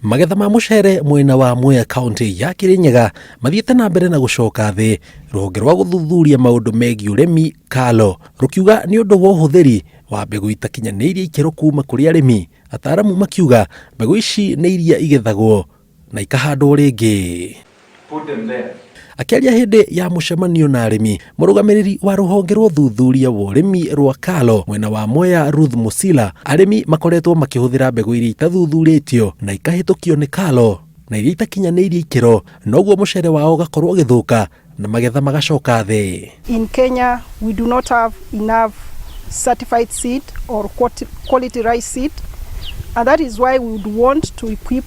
Magetha ma mũcere mwena wa Mwea kaunti ya Kirinyaga mathiĩte na mbere na gũcoka thĩ, rũhonge rwa gũthuthuria maũndũ megiĩ ũrĩmi KALRO rũkiuga nĩ ũndũ wa ũhũthĩri wa mbegũ itakinyanĩirie ikĩro kuma kũrĩ arĩmi, ataaramu makiuga mbegũ ici nĩ iria igethagwo na ikahandwo rĩngĩ. Akĩaria hĩndĩ ya mũcemanio na arĩmi, mũrũgamĩrĩri wa rũhonge rwa ũthuthuria wa ũrĩmi rwa KALRO mwena wa Mwea Ruth Musila, arĩmi makoretwo makĩhũthĩra mbegũ iria itathuthurĩtio na ikahĩtũkio nĩ KALRO na iria itakinyanĩirie ikĩro, noguo mũcere wao ũgakorwo ũgĩthũka na magetha magacoka thĩ. In Kenya, we do not have enough certified seed or quality rice seed, and that is why we would want to equip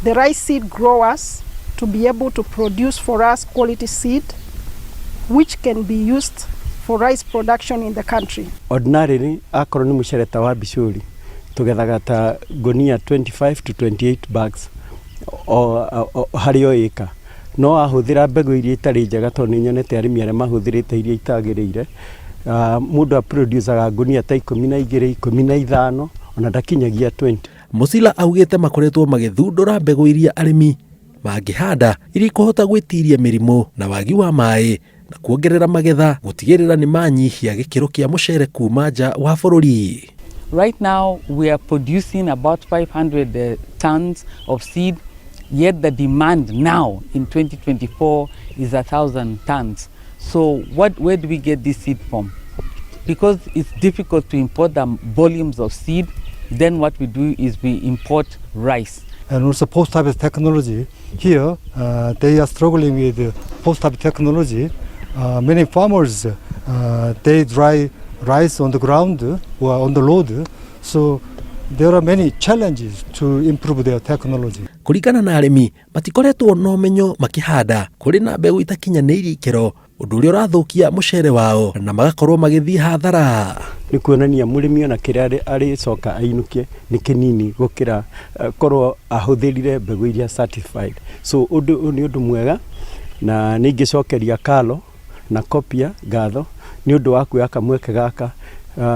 the rice seed growers to be able to produce for us quality seed which can be used for rice production in the country. Ordinarily, akorwo nĩ mũcere ta wa Bicũri, tũgethaga ta ngũnia 25 to 28 bags o harĩ o ĩka. No wahũthĩra mbegũ iria itarĩ njega, tondũ nĩ nyonete arĩmi arĩa mahũthĩrĩte iria itagĩrĩire, mũndũ aproducaga ngũnia ta 12, 15, ona ndakinyagia 20. Musila augĩte makoretwo magĩthundũra mbegũ iria arĩmi mangĩhanda iria ikũhota gwĩtiria mĩrimũ na wagi wa maĩ na kuongerera magetha, gũtigĩrĩra nĩ manyihia gĩkĩro kĩa mũcere kuma nja wa bũrũri. Right now we are producing about 500 tons of seed, yet the demand now in 2024 is 1,000 tons. So where do we get this seed from? Because it's difficult to import the volumes of seed, then what we do is we import rice. And also post-harvest technology. Here, they are struggling with post-harvest technology. Many farmers, they dry rice on the ground or on the road. So there are many challenges to improve their technology. Kũringana na arĩmi, matikoretwo na ũmenyo makĩhanda kũrĩ na mbegũ itakinyanĩirie ikĩro, ũndũ ũrĩa ũrathũkia mũcere wao na magakorwo magĩthiĩ hathara. Nĩ kuonania mũrĩmi ona kĩrĩa arĩcoka ainũkie nĩ kĩnini gũkĩra korwo ahũthĩrire mbegũ iria certified. So ũndũ ũyũ nĩ ũndũ mwega, na nĩ ingĩcokeria KALRO na KOPIA ngatho nĩ ũndũ wa kuoya kamweke gaka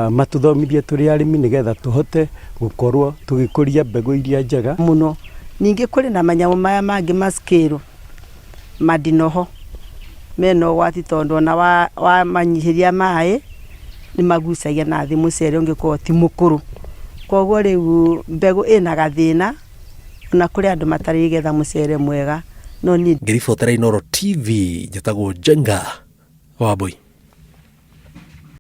matũthomithie tũrĩ arĩmi, nĩgetha tũhote gũkorwo tũgĩkũria mbegũ iria njega. Mũno ningĩ kũrĩ na manyamũ maya mangĩ ma scale mandinoho mena ũgwati, tondũ ona wamanyihĩria maĩ nĩ magucagia na thĩ mũcere ũngĩkorwo ti mũkũrũ. Koguo rĩu mbegũ ĩna gathĩna, ona kũrĩ andũ matarĩgetha mũcere mwega, no niĩ Ngĩribotera Inooro TV, njĩtagwo Njenga Wambui.